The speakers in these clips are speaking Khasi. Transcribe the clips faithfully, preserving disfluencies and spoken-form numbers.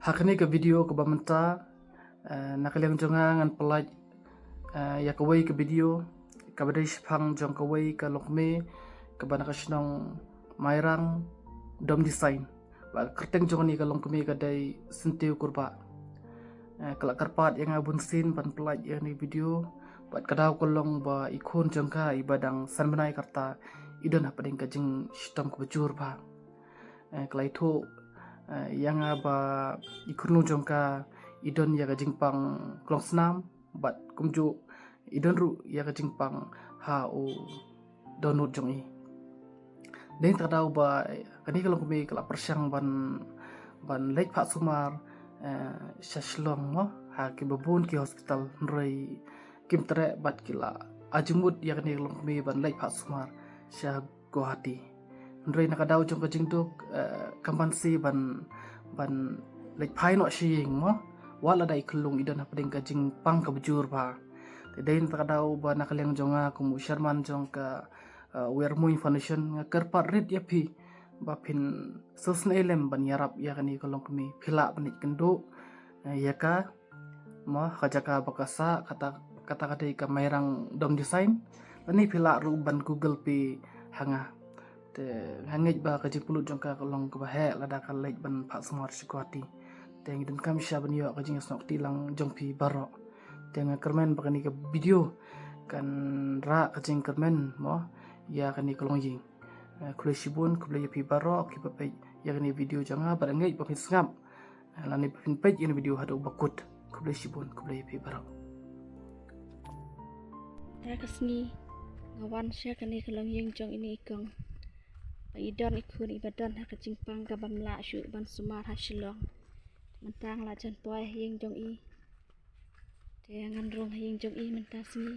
Ha kane ka video kaba mynta, eh, na ka liang jong nga ngan pynlait, eh, ïa kawei ka video kaba dei shaphang jong kawei ka longkmie kaba na ka shnong Mairang Dom Design. Bad ka kyrteng jong kane ka longkmie ka dei Syntiew Kurbah. Eh, ka la kyrpad ïa nga bun sien ban pynlait ïa kane ka video. Bad ka daw ka long ba i khun jong ka iba dang san bnai ka rta i don hapdeng ka jingshitom kaba jur bha. Eh, ka la ïathuh, eh, ïa nga ba i khun jong ka i don ïa ka jingpang klongsnam bad kumjuh i don ruh ïa ka jingpang ha u dohnud jong i. Dei na kata ka daw ba kane ka longkmie ka la pyrshang ban, ban leit phah sumar, eh, sha Shillong mo, ha kiba bun ki hospital, hynrei kim treh bad ki la ai jingmut ïa kane ka longkmie ban leit phah sumar sha Guwahati. Hynrei na ka daw jong ka jingduk, eh, kam banse ban, ban leit phai noh sha ïing mo. Wat lada i khyllung i don hapdeng ka jingpang kaba jur bha. Te dei na kata ka daw ba na ka liang jong nga kum u chairman jong ka, eh, Weirmuin Foundation nga kyrpad rit ïa phi ba phin sngewsynei lem ban ïarap ïa kane ka longkmie, phi lah ban leit kynduh, eh, ïa ka mo, ha ka jaka ba ka sah, kata, kata ka dei ka Mairang Dom Design. Lane phi lah ruh ban Google Pay ha nga. Te nga ngeit ba ka jingpynlut jong ka ka long kaba heh lada ka leit ban phah sumar sha Guwahati. Te ngi donkam shisha ban ïoh ka jingïasnoh kti lang jong phi baroh. Te nga kyrmen ba kane ka video kan rah ka jingkyrmen mo ïa kane ka longïing. Eh, khublei shibun, khublei ïa phi baroh kiba peit ïa kane video jong nga, bad nga ngeit ba phin sngap, eh, lane ba phin peit ïa kane video haduh ba kut. Khublei shibun, khublei ïa phi baroh. Te ka sngi nga wan sha kane ka longïing jong ine i kong ba i don i khun iba don ha ka jingpang kaba ym lah shuh ban sumar ha Shillong. Mynta nga la jan poi ha ïing jong i. Te ngan rung ha ïing jong i mynta sngi.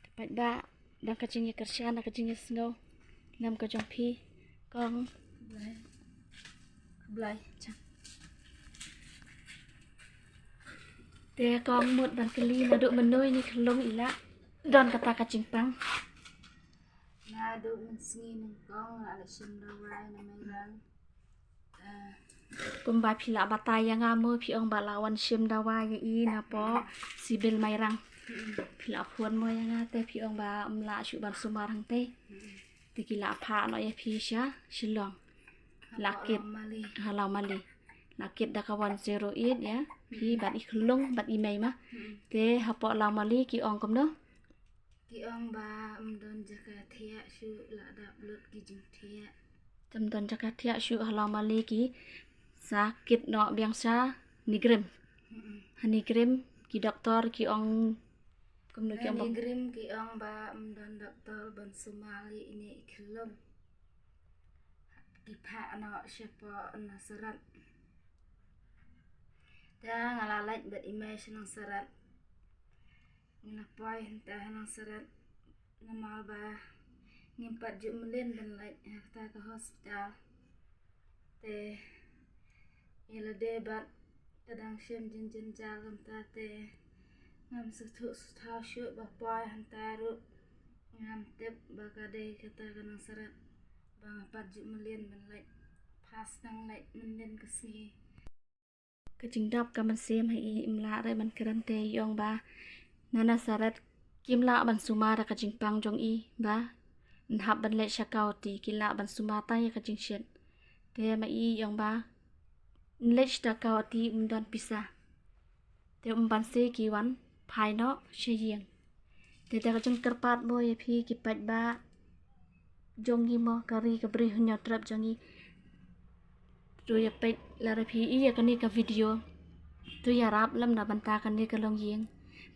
Te paidbah, da ka jingïakyrshan, da ka jingïasngew, nam ka jong phi, kong. Khublei. Khublei. Te kong, mut ban kylli naduh mynno ine i khyllung i la don kata ka jingpang? Naduh mynsngi nyngkong la leit shim dawai na Mairang. Eh, kumba phi la batai ïa nga mo, phi ong ba la wan shim dawai ïa i napoh Civil Mairang. Mm. Phi la phone mo ïa nga te phi ong ba ym lah shuh ban sumar hangtei. Mm. Te ki la phah noh ïa phi sha Shillong. La kit ha Lawmali. La kit da ka one zero eight ïa phi bad i khyllung bad i mei ma. Mm. Te hapoh Lawmali ki ong kumno? Ki ong ba ym don jaka thiah shuh, la dap lut ki jingthiah. Te ym don jaka thiah shuh ha Lawmali, ki sa kit noh biang sha NEIGRIHMS. Mm-mm. Ha NEIGRIHMS ki doktor ki ong kumno, ki ong ba NEIGRIHMS ki ong ba ym don doktor ban sumar ïa ine i khyllung. Ki phah noh shapoh Nasaret. Te nga la leit bad i mei sha Nasaret. Nga la poi hangta ha Nasaret namar ba ngim pat ju mlien ban leit ha kata ka hospital. Te ïa lade bad ka dang shem jingjynjar kumta te ngam sngewthuh sngewthaw shuh ba poi hangta ruh ngam tip ba ka dei kata ka Nasaret, ba nga pat ju mlien ban leit, phah sdang leit mynnin ka sngi. Ka jingdap ka mynsiem ha i, im lah re ban kren te i ong ba na Nasaret kim lah ban sumar ïa ka jingpang jong i, ba yn hap ban leit sha Guwahati, ki lah ban sumar tang ïa ka jingshit. Te ma i i ong ba yn leit sha Guwahati ym don pisa. Te ym banse ki wan phai noh sha ïing. Te da ka jingkyrpad mo ïa phi ki paidbah jong ngi mo, ka ri ka briew Hynñiewtrep jong ngi. To ïa peit lada phi ïohi ïa kane ka video, to ïarap lem na bynta kane ka longïing.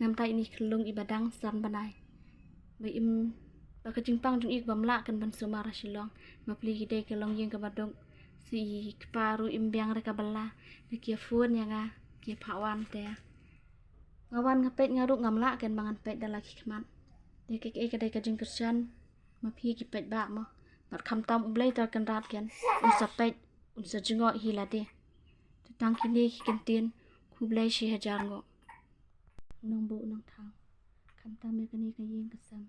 Namta ine i khyllung iba dang san bnai, ba im, ba ka jingpang jong i kaba ym lah kan ban sumar ha Shillong. Ma pli ki dei ka longïing kaba duk, sa i kpa ruh im biang re ka bylla. Da ki ïa phone ïa nga, ki ïa phah wan te nga wan nga peit, nga ruh ngam lah kan ba ngan peit da la ki khmat. Te kaei kaei ka dei ka jingkyrshan ma phi ki paidbah mo. Bad khamtam U Blei Trai Kynrad kan un sa peit, un sa jngoh hi lade. Te tang kine ki kyntien, khublei shi hajar nguh. Nongbuh nongthaw, khamtam ïa kane ka ïing ka sem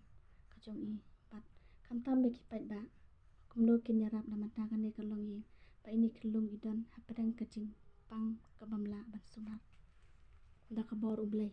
ka jong i, bad khamtam ïa ki paidbah, kumno kin ïarap na bynta kane ka longïing, ba ine i khyllung i don hapdeng ka jing Tang ka bym lah ban sumar da ka bor U Blei.